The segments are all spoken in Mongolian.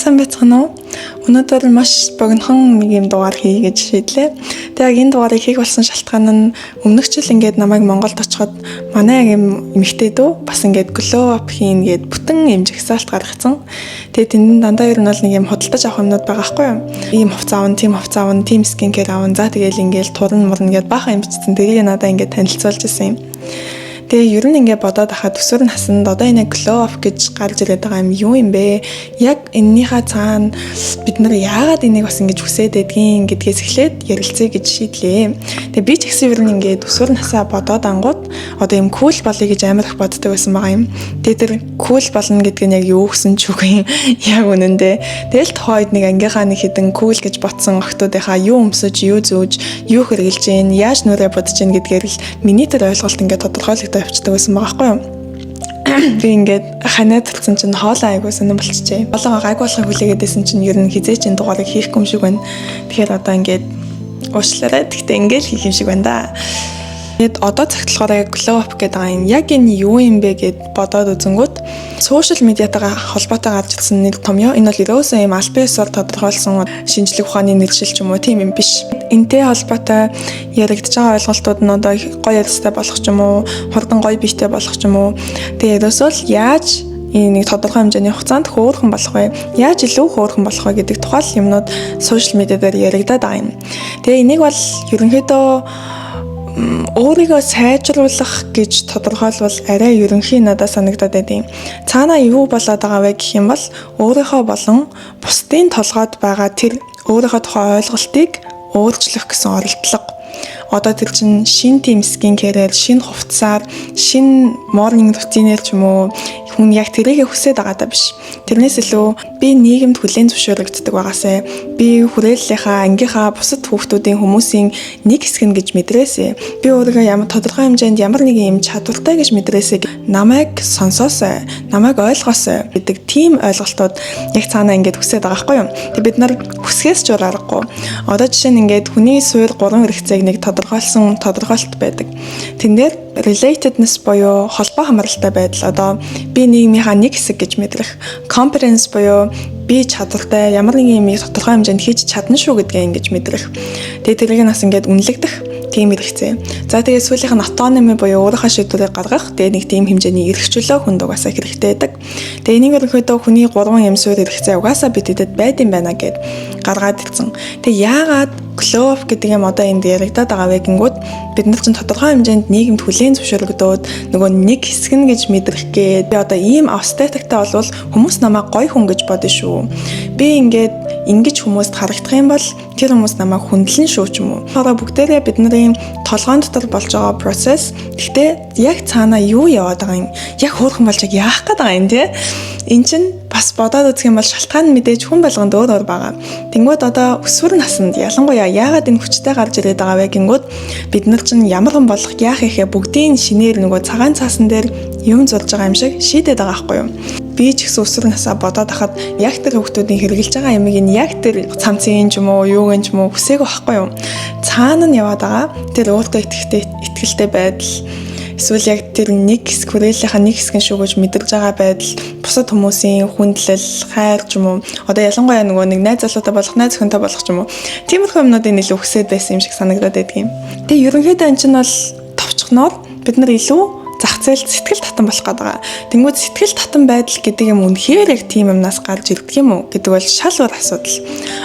Сайн байцгаана уу? Өнөөдөр маш богинохон нэг юм дугаар хийе гэж шийдлээ. Тэгээ яг энэ дугаарыг хийх болсон шалтгаан нь өмнөх жил ингээд намайг Монголд очиход манай яг юм эмэгтэй дүү бас ингээд glow up хийн гээд бүтэн юм жагсаалт гаргацсан. Тэгээ тэнд дандаа ер нь бол нэг юм худалдаж авах юмнууд байгаа байхгүй юу? Ийм хувцас авна, тийм хувцас авна, тийм skin care авна. За тэгээл ингээд турна мурна гээд баахан юм бичсэн. Тэрийг надаа ингээд танилцуулж ирсэн юм. Тэгээ ер нь ингээ бодоод ахад өсвөр наснд одоо энэ glow up гэж гарч ирээд байгаа юм юу юм бэ? Яг энэнийхээ цаана бид нар яагаад энийг бас ингэж хүсээд байдгийг гэдгээс эхлээд ярилцъя гэж шийдлээ. Тэгээ би ч гэсэн ер нь ингээд өсвөр насаа бодоод ангууд одоо юм cool болъё гэж амар их боддог байсан байгаа юм. Тэгээ тэр cool болно гэдг нь яг юу гэсэн ч үгүй яг үнэндээ. Тэгэл тухайд нэг ангийнхаа нэг хэдэн cool гэж бодсон охтуудынхаа юу өмсөж, юу зүүж, юу хэрэглэж гин, яаж нүрээ будаж гин гэдгээр л миний тэр ойлголт ингээд тодорхойлогдоо явцдаг байсан байгаа байхгүй юу? Би ингээд ханиад татсан чинь хоолой айгуу сонирн болчихжээ. Хоолойгоо гайг болохыг хүлээгээд байсан чинь ер нь хэзээ ч энэ дугаарыг хийхгүй юм шиг байна. Тэгэхээр одоо ингээд уучлаарай. Гэхдээ ингээд хийх юм шиг байна да. Тэгээд одоо цагт болохоор яг glow up гэдэг байгаа юм. Яг энэ юу юм бэ гэд бодоод үзэнгүүт social media-тайгаа холбоотой гарч ирсэн нэг томьёо. Энэ бол ерөөсөө юм албан ёсоор тодорхойлсон шинжлэх ухааны нэршил ч юм уу тийм юм биш. Энтэй холбоотой яригдж байгаа ойлголтууд нь одоо гоё ярилцтай болох ч юм уу, хурдан гоё биетэй болох ч юм уу. Тэгээ ерөөсөө л яаж энэ нэг тодорхой хэмжээний хугацаанд хөөрхөн болох вэ? Яаж илүү хөөрхөн болох вэ гэдэг тухай юмнууд social media дээр яригадаад байгаа юм. Тэгээ энийг бол ерөнхийдөө өөрийгөө сайжруулах гэж тодорхойлбол арай ерөнхий надад санагдаад байдیں۔ Цаанаа юу болоод байгаа вэ гэх юм бол өөрийнхөө болон бусдын толгойд байгаа тэр өөрийнхөө тухай ойлголтыг өөрчлөх гэсэн оролдлого. Одоо тэр чинь шин тийм skin care-ээр, шинэ хувцсаар, шинэ morning routine-ээр ч юм уу хүн яг тэрийгэ хүсээд байгаа даа биш. Тэрнээс илүү би нийгэмд хүлээн зөвшөөрөгддөг байгаасай. Би хүрээллийнхаа, ангийнхаа бусад хүүхдүүдийн хүмүүсийн нэг хэсэг нь гэж мэдрээсэй. Би өөрийгөө ямар тодорхой хэмжээнд ямар нэгэн юм чадвартай гэж мэдрээсэй. Намайг сонсоосой, намайг ойлгоосой гэдэг тийм ойлголтууд яг цаанаа ингээд хүсээд байгаа байхгүй юу? Тэг бид нар хүсгээс ч аргагүй. Одоо жишээ нь ингээд хүний суурь гурван хэрэгцээг нэг тодорхойлсон тодорхойлолт байдаг. Тэн дээр relatedness буюу холбоо хамааралтай байдал, одоо би нийгмийнхаа нэг хэсэг гэж мэдрэх, competence буюу би чадвартай, ямар нэгэн юмыг тодорхой хэмжээнд хийж чадна шүү гэдгээ ингэж мэдрэх. Тэгээ тэрийг нас ингээд үнэлэгдэх тийм хэрэгцээ. За, тэгээ сүүлийнх нь autonomy буюу өөрийнхөө шийдвэрийг гаргах. Тэгээ нэг тийм хэмжээний эрх чөлөө хүнд угаасаа хэрэгтэй байдаг. Тэгээ энийг ерөнхийдөө хүний гурван юм суурь хэрэгцээ угаасаа бидэд байд юм байна гэд гаргаад ирсэн. Тэгээ яагаад glow up гэдэг юм одоо энд яригадаад байгаа вэ гингүүд бид нар чинь тодорхой хэмжээнд нийгэмд хүлээн зөвшөөрөгдөөд нөгөө нэг хэсэг нь гэж мэдрэх гээд би одоо ийм aesthetic-тай болвол хүмүүс намайг гоё хүн гэж бодно шүү. Би ингээд ингэж хүмүүст харагдах юм бол тэр хүмүүс намайг хүндлэн шүү ч юм уу. Одоо бүгдээрээ бидний толгоон дотор болж байгаа процесс. Гэхдээ яг цаанаа юу яваад байгаа юм? Яг хөөрхөн болж яг яах гээд байгаа юм те? Эн чин бас бодоод үзэх юм бол шалтгаан нь мэдээж хүн болгонд өөр өөр байгаа. Тэнгүүд одоо өсвөр наснд ялангуяа яагаад энэ хүчтэй гарч ирээд байгаа вэ гингүүд бид нар чинь ямар хүн болох яах ихэ бүгдийн шинээр нөгөө цагаан цаасан дээр юм зурж байгаа юм шиг шийдээд байгаа байхгүй юу? Би ч гэсэн өсвөр насаа бодоод хахад яг тэр хүмүүсийн хэрэглэж байгаа юмыг нь яг тэр цамцын ч юм уу юуг нь ч юм уу хүсээгүй байхгүй юу? Цаана нь яваад байгаа тэр өөртөө итгэхтэй итгэлтэй байдал, эсвэл яг тэр нэг хэсэг хүрээллийнхаа нэг хэсэг нь шүү гэж мэдэрж байгаа байдал, бусад хүмүүсийн хүндлэл, хайр ч юм уу, одоо ялангуяа нөгөө нэг найз залуутай болох, найз охинтой болох ч юм уу, тиймэрхүү юмнуудыг илүү хүсээд байсан юм шиг санагдаад байдаг юм. Тэгээ ерөнхийдөө эн чинь бол товчхоноор бид нар илүү зах зээл сэтгэл татан болох гээд байгаа. Тэнгүүд сэтгэл татан байдал гэдэг юм үнэхээр яг тийм юмнаас гарч ирдэг юм уу гэдэг бол шал өөр асуудал.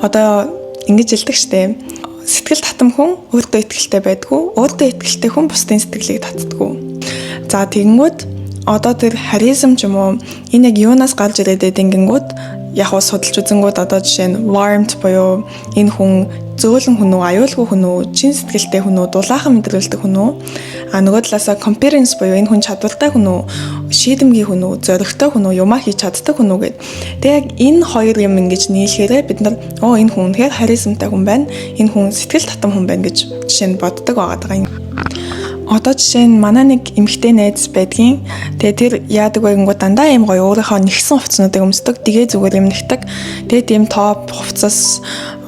Одоо ингэж хэлдэг штэ. Сэтгэл татам хүн өөртөө итгэлтэй байдгүй, өөртөө итгэлтэй хүн бусдын сэтгэлийг татдаггүй. За, тэгэнгүүт одоо тэр харизм ч юм уу энэ яг юунаас гарч ирээд байдیں гингүүд яг уу судалж үзэнгүүд одоо жишээ нь warmth буюу энэ хүн зөөлөн хүн үү, аюулгүй хүн үү, чин сэтгэлтэй хүн үү, дулаахан мэдрүүлдэг хүн үү? А нөгөө талаасаа competence буюу энэ хүн чадвартай хүн үү, шийдэмгий хүн үү, зоригтой хүн үү, юмаа хийж чаддаг хүн үү гэд. Тэгээ яг энэ хоёр юм ингэж нийлэхээрээ бид нар оо, энэ хүн үнэхээр харизмтай хүн байна. Энэ хүн сэтгэл татам хүн байна гэж жишээ нь боддог байгаа юм. Одоо жишээ нь манай нэг эмэгтэй найз байдгийн. Тэгээ тэр яадаг вэ гингүү дандаа ийм гоё өөрийнхөө нэгсэн хувцснуудыг өмсдөг. Тэгээ зүгээр юм нэгдэг. Тэгээ тийм топ хувцас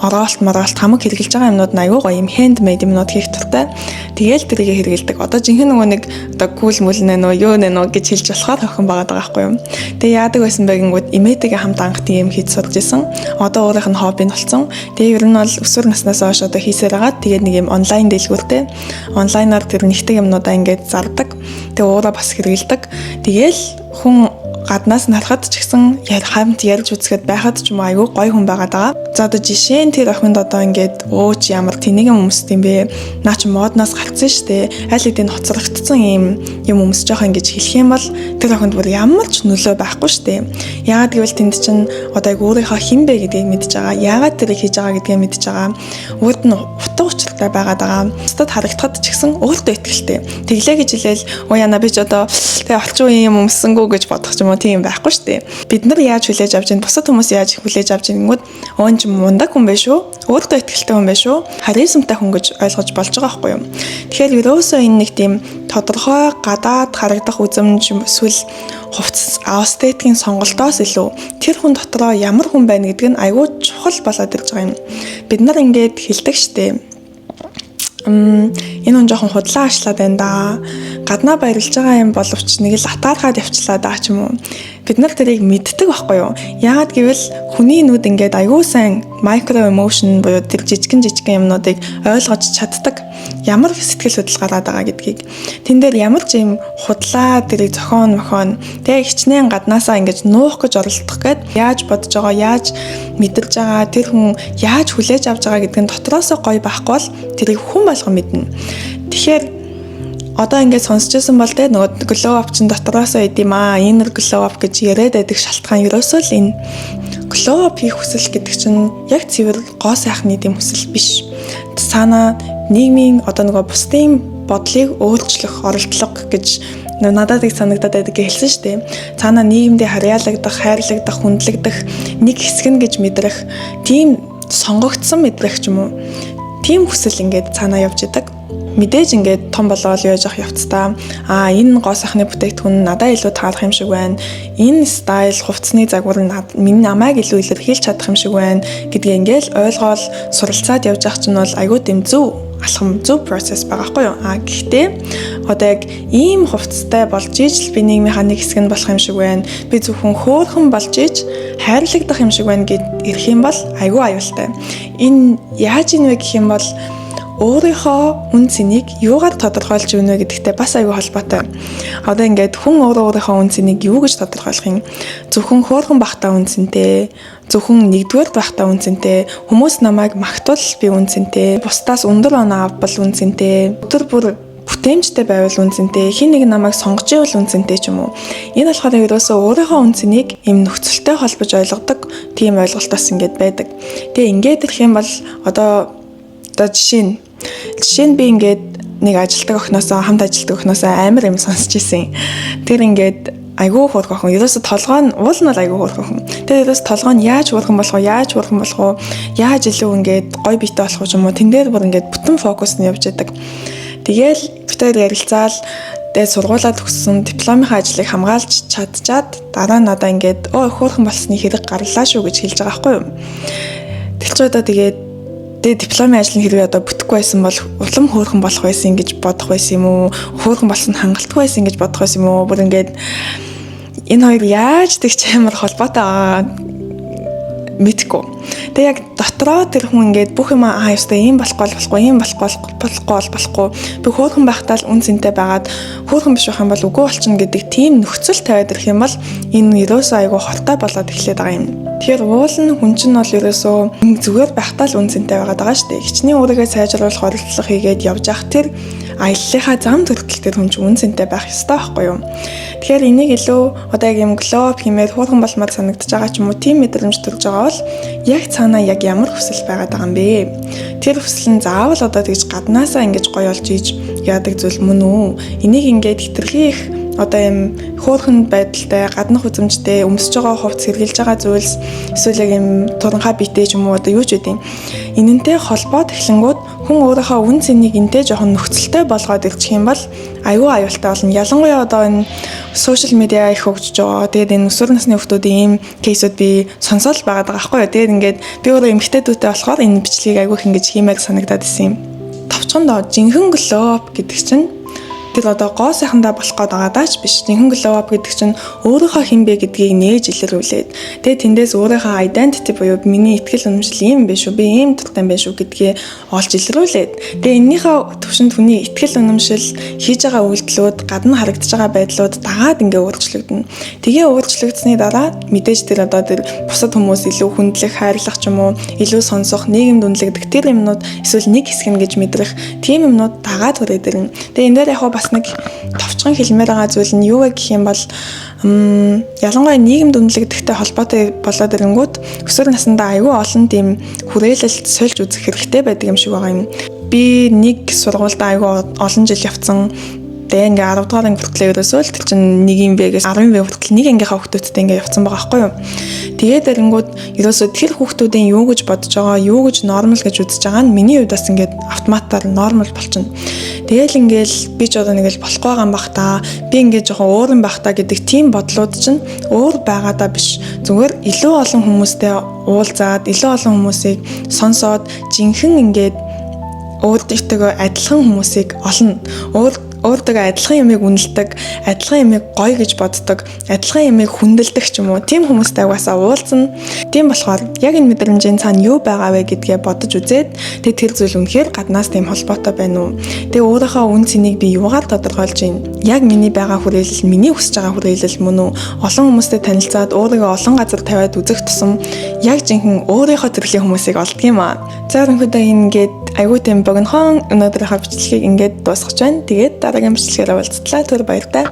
ороолт мороолт хамаг хэрэглэж байгаа юмнууд нь айгүй гоё юм handmade юмнууд хийх дуртай. Тэгээл тэрийг хэрэглэдэг. Одоо жинхэнэ нөгөө нэг одоо cool мүл нэ нөө юу нэ нөө гэж хэлж болохоор охин байгаа даа байхгүй юу. Тэгээ яадаг байсан бэ гингүүд эмээтэйгээ хамт анх тийм хийж сурж исэн. Одоо өөрийнх нь хобби нь болсон. Тэгээ ер нь бол өсвөр наснаас хойш одоо хийсээр байгаа. Тэгээд нэг юм онлайн дэлгүүртэй. Онлайнаар тэр нэгдэг юмнуудаа ингээд зардаг. Тэгээ өөрөө бас хэрэглэдэг. Тэгээл хүн гаднаас нь харахад ч гэсэн хамт ярьж үзэхэд байхад ч юм уу айгүй гоё хүн байгаа даа. За, одоо жишээ нь тэр охинд одоо ингээд өө чи ямар тэнэг юм өмсдөг юм бэ? Наа чи модноос гарцсан штэ. Аль хэдийн хоцрогдсон юм юм өмсөж байгаа ингэж хэлэх юм бол тэр охинд бүр ямар ч нөлөө байхгүй штэ. Яагаад гэвэл тэнд чинь одоо яг өөрийнхөө хэн бэ гэдгийг мэдж байгаа. Яагаад тэрийг хийж байгаа гэдгийг мэдж байгаа. Үүд нь утга учиртай байгаад байгаа. Бусдад харагдахад ч гэсэн өөртөө итгэлтэй. Тэглээ гэж хэлээл оо яна би ч одоо тэгээ орчин үеийн юм өмссөнгүү гэж бодох ч юм уу, тийм байхгүй шүү дээ. Бид нар яаж хүлээж авч байна? Бусад хүмүүс яаж хүлээж авч байна гингүүд өөн ч мундаг хүн байх шүү. Өөртөө итгэлтэй хүн байх шүү. Харизмтай хүн гэж ойлгож болж байгаа байхгүй юу? Тэгэхээр ерөөсөө энэ нэг тийм тодорхой гадаад харагдах үзэмж эсвэл хувцас эстетикийн сонголтоос илүү тэр хүн дотроо ямар хүн байна гэдг нь айгүй чухал болоод ирж байгаа юм. Бид нар ингээд хэлдэг штэ, энэ хүн жоохон худлаа аашлаад байна да. Гаднаа баярлж байгаа юм боловч нэг л атаархаад явчлаа даа ч юм уу. Бид нар тэрийг мэддэг байхгүй юу? Яагаад гэвэл хүний нүд ингээд аягүй сайн micro emotion буюу тэр жижигэн жижигэн юмнуудыг ойлгож чаддаг. Ямар сэтгэл хөдлөл гараад байгаа гэдгийг. Тэн дээр ямар ч юм худлаа тэрийг зохион мохион тэгээ хичнээн гаднаасаа ингэж нуух гэж оролдох гээд яаж бодож байгаа, яаж мэдэрж байгаа, тэр хүн яаж хүлээж авч байгаа гэдг нь дотроосоо гоё байхгүй бол тэрийг хүн болгон мэднэ. Тэгэхээр одоо ингээд сонсч байсан бол те нөгөө glow up чин дотроосоо идэм аа, inner glow up гэж яриад байдаг шалтгаан ерөөсөө л энэ glow up хийх хүсэл гэдэг чинь яг цэвэр гоо сайхны дэм хүсэл биш. Цаана нийгмийн одоо нөгөө бусдын бодлыг өөрчлөх оролдлого гэж надад их санагдаад байдаг гэж хэлсэн шүү дээ. Цаана нийгэмдээ харьяалагдах, хайрлагдах, хүндлэгдэх нэг хэсэг нь гэж мэдрэх тийм сонгогдсон мэдрэх ч юм уу. Тийм хүсэл ингээд цаанаа явж идэг. Мэдээж ингээд том болоод яаж явах явцдаа энэ гоо сайхны бүтээгдэхүүн надад илүү таарах юм шиг байна. Энэ style хувцсны загвар нь миний намайг илүү илэрхийлж чадах юм шиг байна гэдгээ ингээл ойлгоол суралцаад явж явах чинь бол айгүй тийм зөв алхам, зөв процесс байгаа байхгүй юу? А гэхдээ одоо яг ийм хувцастай болж иж л би нийгмийнхаа нэг хэсэг нь болох юм шиг байна. Би зөвхөн хөөрхөн болж иж хайрлагдах юм шиг байна гэд ирэх юм бол айгүй аюултай. Энэ яаж ийн вэ гэх юм бол өөрийнхөө үн цэнийг юугаар тодорхойлж өгнө вэ гэдэгтэй бас аюу холбоотой. Одоо ингээд хүн өөрөө өөрийнхөө үн цэнийг юу гэж тодорхойлох юм? Зөвхөн хөөрхөн байхдаа үн цэнтэй, зөвхөн нэгдүгээр байхдаа үн цэнтэй, хүмүүс намайг магтвал би үн цэнтэй, бусдаас өндөр оноо авбал үн цэнтэй, өдөр бүр бүтээмжтэй байвал үн цэнтэй, хэн нэг намайг сонгож ивэл үн цэнтэй ч юм уу. Энэ болохоор ерөөсөө өөрийнхөө үн цэнийг ийм нөхцөлтэй холбож ойлгодог тийм ойлголтоос ингээд байдаг. Тэгээ ингээд ирэх юм бол одоо жишээ нь би ингээд нэг ажилтдаг охиноосоо, хамт ажилтдаг охиноосоо амар юм сонсч ирсэн. Тэр ингээд айгүй хөөрхөн охин. Ерөөсө толгой нь уул нь бол айгүй хөөрхөн охин. Тэр ерөөс толгой нь яаж хөөрхөн болох вэ? Яаж хөөрхөн болох вэ? Яаж илүү ингээд гоё биетэй болох вэ юм уу? Тэн дээр бүр ингээд бүтэн фокус нь явж яадаг. Тэгээл бид хоёр ярилцаал, тэгээд сургуулаа төгссөн, дипломынхаа ажлыг хамгаалж чадчаад дараа нь надаа ингээд өө хөөрхөн болсны хэрэг гарлаа шүү гэж хэлж байгаа байхгүй юу. Тэр чи одоо тэгээд дипломын ажил нь хэрвээ одоо бүтэхгүй байсан бол улам хөөрхөн болох байсан гэж бодох байсан юм уу? Хөөрхөн болсон хангалтгүй байсан гэж бодох байсан юм уу? Бүр ингээд энэ хоёр яаж тэгч амар холбоотой байгаа мэдэхгүй. Тэгээ яг дотроо тэр хүн ингээд бүх юм аа ёстой ийм болохгүй болохгүй, ийм болохгүй болохгүй болохгүй, би хөөрхөн байхдаа л үн цэнтэй байгаад хөөрхөн биш байх юм бол үгүй болчихно гэдэг тийм нөхцөл тавиад ирэх юм бол энэ ерөөсөө айгүй хортой болоод эхлэх байгаа юм. Тэгэхээр уул нь хүн чинь бол ерөөсөө зүгээр байхдаа л үн цэнтэй байгаад байгаа шүү дээ. Хичнээн өөрийгөө сайжруулах оролдлого хийгээд явж явах тэр аяллахаа зам төртөл тэр хүн чинь үн цэнтэй байх ёстой байхгүй юу? Тэгэхээр энийг илүү одоо яг юм glow up хиймээр хөөрхөн болмоор санагдаж байгаа ч юм уу, тийм мэдрэмж төрж байгаа бол яг цаанаа яг ямар хүсэл байгаад байгаа юм бэ? Тэр хүсэл нь заавал одоо тэгж гаднаасаа ингэж гоё болж иж яадаг зүйл мөн үү? Энийг ингээд хэтэрхий их одоо юм хөөрхөн байдалтай, гаднах үзэмжтэй, өмсөж байгаа хувцас, хэрэглэж байгаа зүйлс, эсвэл яг юм туранхай биетэй ч юм уу, одоо юу ч үгүй. Энэнтэй холбоод эхлэнгүүд хүн өөрийнхөө үнэ цэнийг энтэй жоохон нөхцөлтэй болгоод ирчих юм бол айгүй аюултай болно. Ялангуяа одоо энэ social media их хөгжиж байгаа. Тэгээд энэ өсвөр насны хүмүүсийн ийм case үүд би сонсоод байгаа даа байхгүй юу. Тэгээд ингээд би өөрөө эмэгтэй дүүтэй болохоор энэ бичлэгийг айгүй их ингэж хиймээр санагдаад исэн юм. Товчхондоо жинхэнэ glow up гэдэг чинь тэр одоо гоо сайхандаа болох гээд байгаа даач биш. Жинхэнэ glow up гэдэг чинь өөрийнхөө хэн бэ гэдгийг нээж илрүүлээд, тэгээ тэндээс өөрийнхөө identity буюу миний итгэл үнэмшил ийм биш үү, би ийм дуртай юм байна шүү гэдгээ олж илрүүлээд, тэгээ энэнийхээ төвшөнд хүний итгэл үнэмшил, хийж байгаа үйлдэлүүд, гадна харагдаж байгаа байдлууд дагаад ингээ өөрчлөгдөнө. Тэгээ өөрчлөгдсөний дараа мэдээж тэр одоо тэр бусад хүмүүс илүү хүндлэх, хайрлах ч юм уу, илүү сонсох, нийгэмд үнэлэгдэх тэр юмнууд, эсвэл нэг хэсэг нь гэж мэдрэх тийм юмнууд дагаад хүрээд ирнэ. Тэгээ энэ дээр яг бас нэг товчхон хэлмээр байгаа зүйл нь юу вэ гэх юм бол ялангуяа нийгэмд үнэлэгдэхтэй холбоотой болоод ирэнгүүт өсвөр насндаа айгүй олон тийм хүрээлэлт сольж үзэх хэрэгтэй байдаг юм шиг байгаа юм. Би нэг сургуульд айгүй олон жил явцсан. Тэгээ ингээ 10 дугаар анги хүртэл ерөөсөө л тэр чинь нэг юм бэ гэж 10 бэ хүртэл нэг ангийнхаа хүүхдүүдтэй ингээ явцсан байгаа байхгүй юу. Тэгээд эрэнгүүд ерөөсөө тэр хүүхдүүдийн юу гэж бодож байгаа, юу гэж normal гэж үзэж байгаа нь миний хувьд бас ингээд автоматар normal болчихно. Тэгээл ингээл би ч одоо нэг л болохгүй байгаа юм бах та. Би ингээд жоохон өөр юм бах та гэдэг тийм бодлууд чинь өөр байгаадаа биш. Зүгээр илүү олон хүмүүстэй уулзаад, илүү олон хүмүүсийг сонсоод, жинхэнэ ингээд өөртөө адилхан хүмүүсийг олно. Өөр өөртөө адилхан юмыг үнэлдэг, адилхан юмыг гоё гэж боддог, адилхан юмыг хүндэлдэг ч юм уу. Тийм хүмүүстэй угаасаа уулзна. Тийм болохоор яг энэ мэдрэмжийн цаана юу байгаа вэ гэдгээ бодож үзээд, тэг тэр зүйл үнэхээр гаднаас тийм холбоотой байна уу? Тэгээ өөрийнхөө үнэ цэнийг би юугаар тодорхойлж байна? Яг миний байгаа хүрээлэл миний хүсэж байгаа хүрээлэл мөн үү? Олон хүмүүстэй танилцаад, өөрийгөө олон газар тавиад үзэх тусам яг жинхэнэ өөрийнхөө төрлийн хүмүүсийг олдог юм аа. За, ерөнхийдөө ингээд айгүй тийм богинохон өнөөдрийнхөө бичлэгийг ингээд дуусгах байна. Тэгээд дараагийн бичлэгээр уулзтлаа. Түр баяртай.